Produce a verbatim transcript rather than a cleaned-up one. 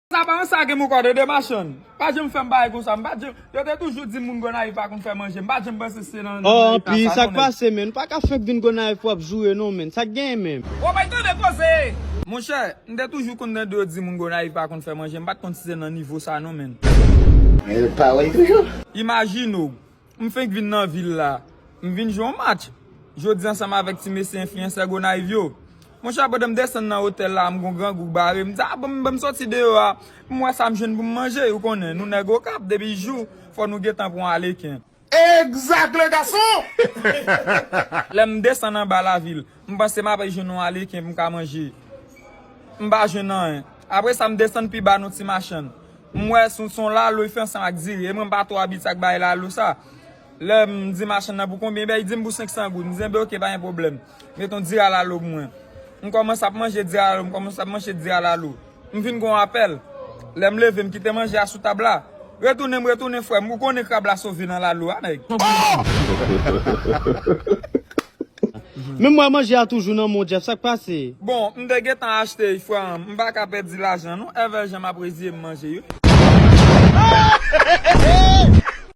Sa pa yon sa gen mou kòde de machann. Pa janm fè m bagay konsa. M pa janm, yo te toujou di moun Gonayiv pa konn fè manje. M pa janm panse se nan Oh, anpi, sa k pase, men? Ou pa ka fenk vin Gonayiv pou w ap joure non, men. Sa k genyen menm? Ou pa tande koze. Monchè, m te toujou konn tande yo di moun Gonayiv pa konn fè manje. M pa t konn si se nan nivo sa non, men. Men pawòl toujou. Imajine w, m fenk vin nan vil la. M vin jwe yon match. Jodi ansanm avèk ti mesye enfliyansè Gonayiv yo. Monchè, pandan m desann nan otèl la, m gon grangou k bare m. M di, "A, ban m, ban m soti deyò a. M wè sa m jwenn pou m manje." Ou konnen, nou nèg Okap, depi jou, fò nou gentan pran aleken. Exact, le garçon! Lè m desann anba lavil, m panse m ap jwenn yon aleken pou m ka manje. M pa jwenn anyen. Apre sa, m desann pi ba nan ti machann. M wè se yon lalo, li fè ansanm ak diri. E mwen, m pa twò abitye ak bagay lalo sa. Lè m di machann nan pou konbyen, ben, li di m pou senk san goud. M di, "Enben, oke, pa gen pwoblèm. Met yon diri a lalo pou mwen." M kòmanse ap manje diri a lalo, m kòmanse ap manje diri a lalo. M vin gon apèl. Lè m leve, m kite manje a sou tab la. Retounen, m retounen, frè m. Ou konnen krab la sove nan lalo a, nèg. Men m wè manje a toujou nan men w, Jeff, sa k pase? Bon, m te gentan achte, frè m. M pa ka pèdi lajan, non. Evè jan m ap reziye m manje, wi.